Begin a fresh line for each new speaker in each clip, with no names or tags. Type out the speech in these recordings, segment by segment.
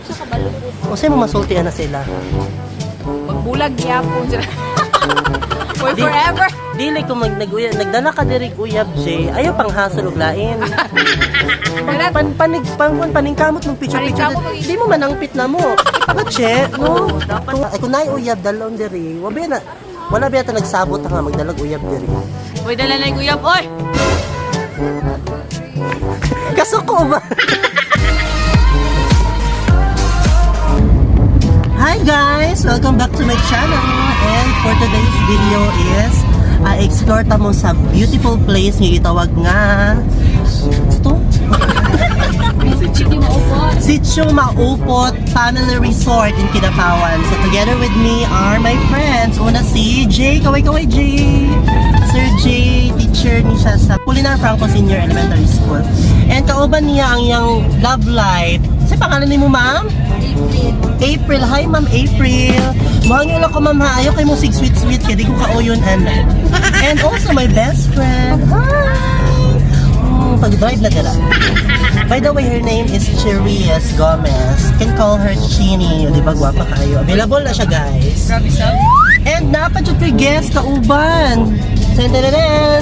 Siya kabalo po.
Unsay mo masultian na sila?
Magbulag gyapon sila. For forever.
Dili ko mag nag-uyab, nagdala ka diri uyab Jay. Ayaw pang hassle og lain.
Wala.
Pan panig pan pan paningkamot mong picture picture.
Paningkamot mong-
Di mo manangpit na mo. Ba che, no? Ay kung naay uyab dalon diri, wa ba na wala ba yata nagsabot nga magdalag uyab diri.
Uy, dala na yung uyab, oy!
Kasuko ba? Hi guys! Welcome back to my channel. And for today's video is I explore ta mo sa beautiful place nga gitawag nga ito?
Hindi mo upot.
Sitio Maupot Family Resort in Kidapawan. So together with me are my friends. Una si Jay, kaway kaway Jay. Sir Jay, teacher ni siya sa Pulinar Franco Senior Elementary School. And kauban niya ang iyang love life. Sa pangalan ni mo, ma'am?
April.
April. Hi, Ma'am April. Mahangyo lang ko, ma'am, ha. Ayaw kay mo sig sweet sweet kaya di ko kaoyon, ana. And also my best friend. Hi! Pag-drive na dala. By the way, her name is Cherias Gomez. Can call her Chini. O, di ba, gwapa kayo. Available na siya, guys.
Grabe sab.
And napadyo kay guest kauban. Ten, ten, ten, ten.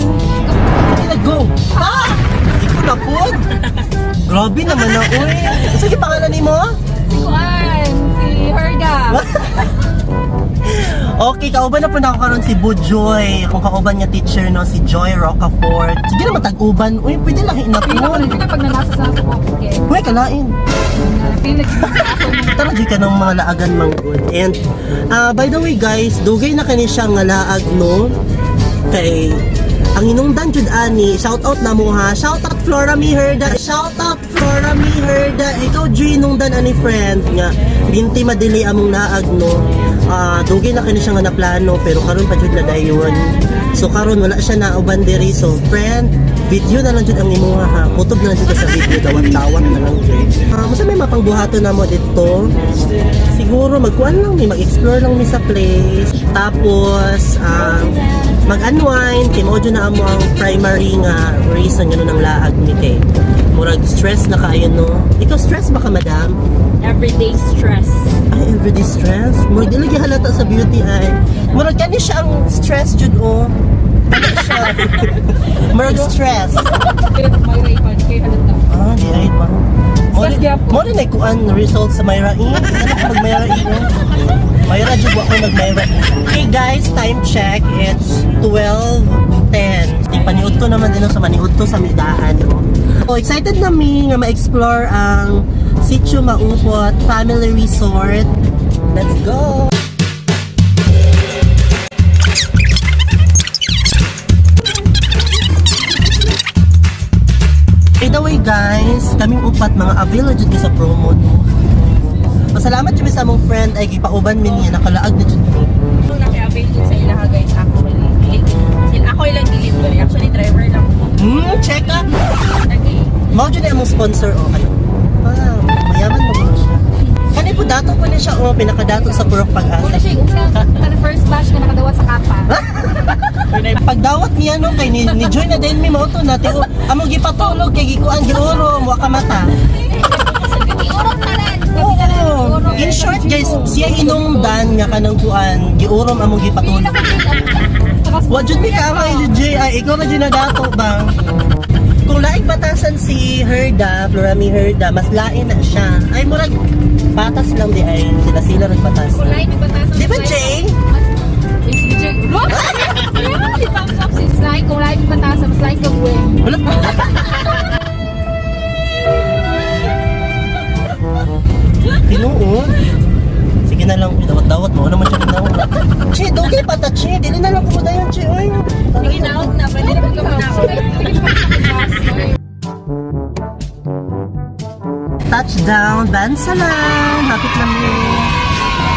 Sige na, go! Ah! Hindi ko na po. Grabe naman na, uy. Sige, pangalan ni mo?
Si Kuan, si Herda.
Okay, kauban na po na ako karon si Bujoy. Kung kauban niya teacher, no, si Joy Rocafort. Sige naman, tag-uban. Uy, pwede lang
Feel ako
inapon.
na pag nanasa sa ako, okay.
Uy, kalain.
Feel like ako.
Tara, di ka ng mga laagan manggod. And, by the way guys, dugay na kani siya nga laag, no? Kay, ang inungdan jud ani, shout out na mo ha. Shout out Flora Mi Herda. Shout out Flora Mi Herda. Ikaw jud inungdan ani friend nga binti madili among laag no. Dugay na kani siya nga naplano pero karon pa jud na dayon. So karon wala siya nauban diri. So friend, video na lang jud ang imuha ha. Kutob na lang jud ka sa video, dawat-dawat na lang jud. Unsa may mapangbuhaton namo dito? Siguro magkuan lang mi, mag-explore lang mi sa place. Tapos mag-unwind kay mao jud na amo ang primary nga reason ngano nang laag ni kay murag stress na kaayo no. Ikaw stress ba ka madam?
Everyday stress.
Ay, everyday stress. Murag dili gyud halata sa beauty ay. Murag kani siya ang stress jud oh. Ano siya? Murag stress.
Pero may ray pa, kay halata.
Ah, di ay pa.
Stress gyapon.
Mo rin ay kuan result sa Myra E. Ano ka mag Myra E? oh? Myra jud wa ko nag Myra E. Okay guys, time check. It's 12:10. Di paniud to naman din oh, sa maniud to sa midaan. Oh. So, excited na mi nga ma-explore ang Sitio Maupot Family Resort. Let's go! By the way guys, kaming upat mga avail jud mi sa promo no. Pasalamat jud mi sa among friend ay gipauban mi niya nakalaag na jud mi.
So, naki-avail din sa ilaha guys actually. Sila ako ilang delivery. Actually, driver lang ko.
Check up.
Okay.
Mao jud ni among sponsor oh kayo. Ah, mayaman mo ba siya? Kani po dato po ni siya oh, pinakadato sa Purok
Una
Pag-asa.
siya yung una, kana first batch na nakadawat sa kapa.
Pagdawat niya no kay ni join na din mi mo to na tiyo. Among gipatulog kay gikuan giuro mo ka mata.
Iurot tanan.
Oo. In short guys, siya hinungdan nga kanang kuan, giurom among gipatulog. Wa jud mi kaamay jud Jay, ay ikaw na jud nadato ba? Kung laing batasan si Herda, Florami Herda, mas lain na siya. Ay murag batas lang di ay sila sila rin batas.
Kulay, may batasan.
Di ba Jay?
Ay, si Jay. Look! Di thumbs up si Sly. Kung lain may batasan, mas lain kang wing.
Wala. Tinuod. Sige na lang, dawat-dawat mo. Ano man siya ginawa? Chi, dugay pa ta, Chi. Dili na lang kumuda yun, Chi. Oy.
Sige, naot na. Pwede na magkamunahon.
Touchdown, Bansalan! Hapit na mi.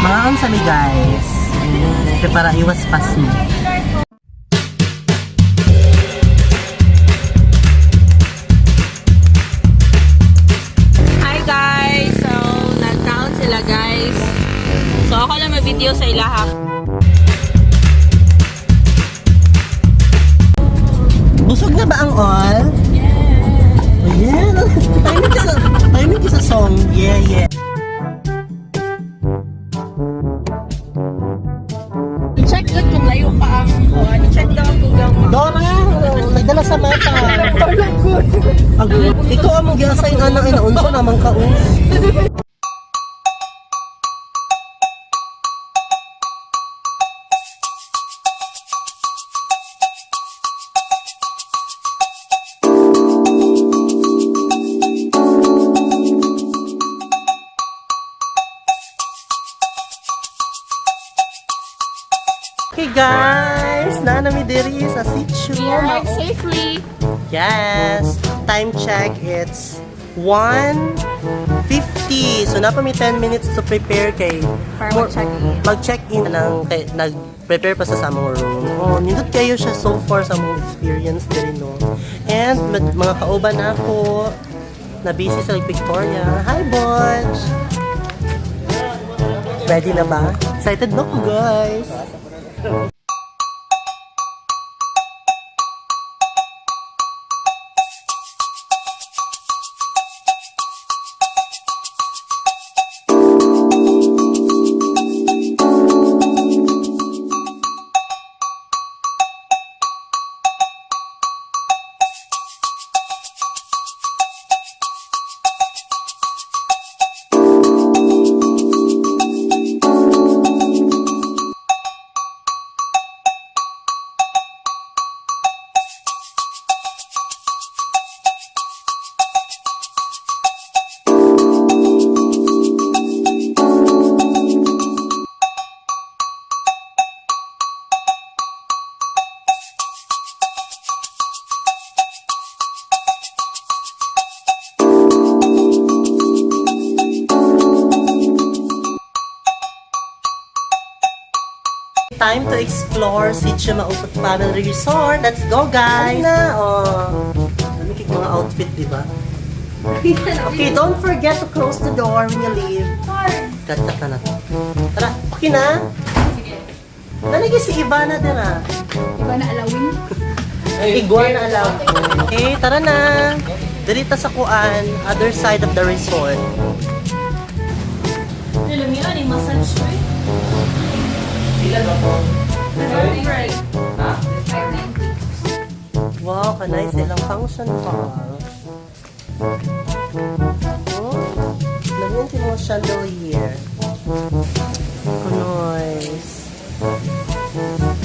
Mga unsa mi, guys. Kaya para iwas pas mo.
Hi guys! So, nagkaon sila guys. So, ako lang mag-video sa ilaha.
Busog na ba ang all? Yeah! Oh, yeah. Timing ka sa song. Yeah. sa mapa. Ikaw ang mong gi-assign anak ina unsa naman ka oh. Okay guys, naa na mi diri sa sitio.
We arrived safely.
Yes. Time check, it's 1:50. So, naa pa mi 10 minutes to prepare kay
Para mag-check-in.
Mag-check-in nang kay nag-prepare pa sa among room. Oh, nindot kayo siya so far sa among experience diri no. And mga kauban nako na busy sa Lake Victoria. Hi, Bonch! Ready na ba? Excited na ko, guys! Time to explore Sitio Maupot Family Resort. Let's go, guys! Na, oh. Dami kay mga outfit, di ba? Okay, don't forget to close the door when you leave. Cut, cut na na. Tara, okay na?
Sige.
Nalagi si Ivana din ah.
Iba na alawin.
Iguana alaw. Okay, tara na. Dirita sa kuan, other side of the resort.
Alam ni massage ko eh. Right.
590.
Wow, kanay silang function hall. Oh, langin si mga chandelier. Oh, nice.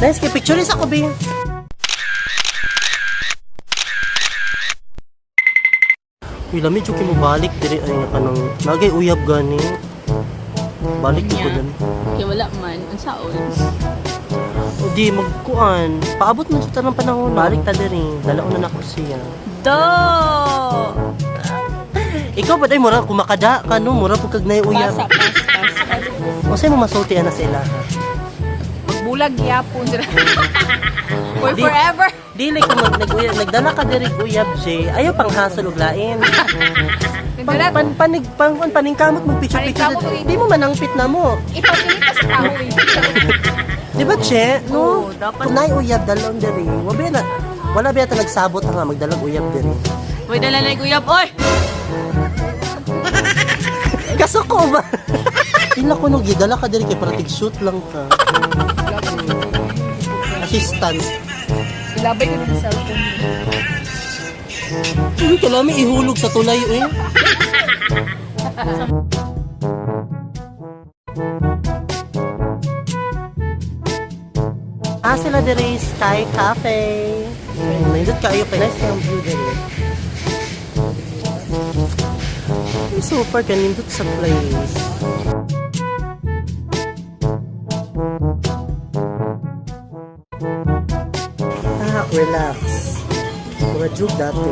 Nice, kay picture sa ko, babe. Uy, lami, joke mo balik diri ay nga kanang nagay uyab gani. Balik ko
Niya.
dun.
Kaya wala man. Unsaon?
O di magkuan. Paabot man sa tanang panahon. Balik ta diri. Dalaon na nako siya.
Do!
Ikaw ba day mura kumakada ka no mura pud kag nay uyab.
Pasa, pas, pas, pas.
Unsay mo masulti ana sa ilaha?
Magbulag yapon. For
Di-
forever.
Dili ko mag naguyab, nagdala ka diri uyab Jay. Ayaw pang hasol og lain. Pang
Nagdala,
pan panig pang pan paningkamot mo picture picture.
Paningkamot,
Di mo manangpit na mo.
ipagpilit ka sa kahoy.
Di ba che? No.
Oo, dapat-
Kung nay uyab dalon diri. Wa ba na wala ba ta nagsabot nga magdalag uyab diri.
Uy, dala na yung uyab, oy!
Kasuko ba? Pila ko nung gidala ka diri kay para tig-shoot lang ka. Assistant.
Ilabay ko ng cellphone.
Uy, kalami ihulog sa tulay eh. Ah, sila dire Sky Cafe. Nindot kayo kay nice kayong view dire. Uy, super kanindot sa place. Ah, relax. Mga jug dato.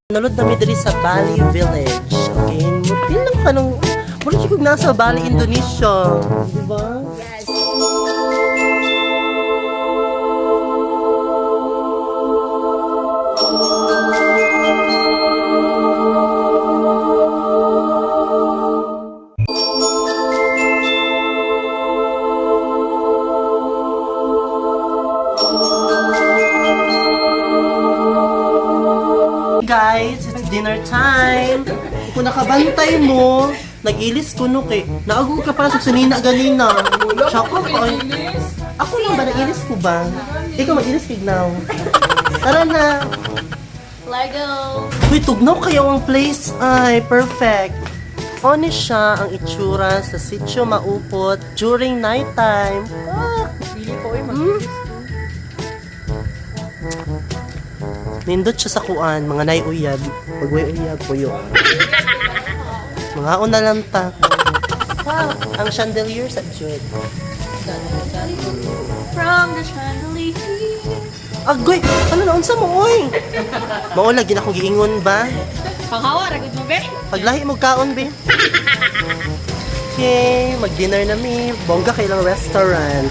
Nalod na mi diri sa Bali Village. Okay, feel lang ka nung mura jud kog nasa Bali, Indonesia, di ba?
Yes.
Guys, it's dinner time. Kung nakabantay mo, nag-ilis ko no kay. Naagog ka para sa sinina ganina. Shock ko ay. Ako lang ba nag-ilis ko ba? Ikaw mag-ilis kig now. Tara na.
Largo!
Uy, tugnaw kayo ang place. Ay, perfect. Oni siya ang itsura sa sitio Maupot during nighttime. Ah,
Pili ko ay mag
Nindot siya sa kuan, mga nay uyab. Pag way uyab, puyo. Mga una lang ta. Ah, ang chandelier sa Jude.
From the chandelier.
Agoy! Ano na, unsa mo, oy? Mao lagi na akong giingon ba?
Panghawa, ragod mo be?
Paglahi mo kaon, be. Okay, mag-dinner na mi. Bongga kay lang restaurant.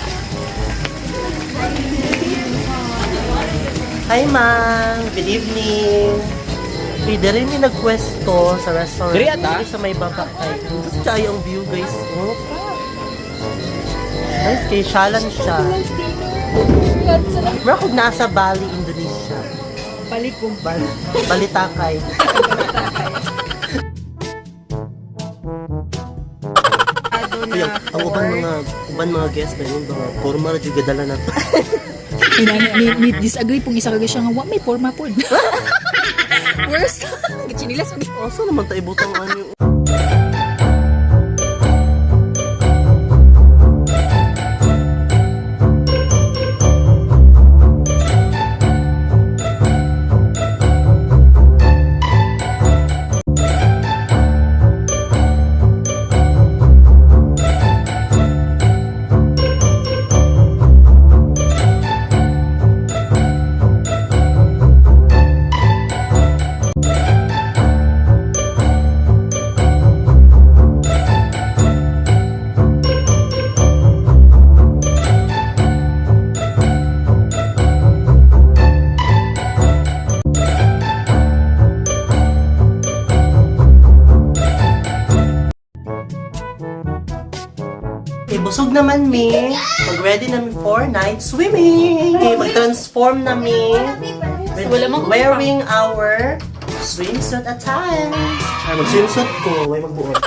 Hi, ma'am. Good evening. Uy, diri mi nagpwesto sa restaurant.
Diri ata?
Diri sa may baba kay. Gusto tayo ang view, guys. Oh, pa. Nice kay Shalan siya. Mura kog nasa Bali, Indonesia.
Balik kong
Bali, Balitakay. Uy, ang uban mga guests ba yun mga forma ra jud gadala na.
Ni disagree pong isa kagay siya nga wa may forma pod. Worst. Gitsinilas mo.
Asa naman ta ibutang ani? Okay, busog naman mi. Mag-ready na mi for night swimming. Okay, mag-transform na mi. With wearing our swimsuit attire. Ay, mag-swimsuit ko. Way magbuot.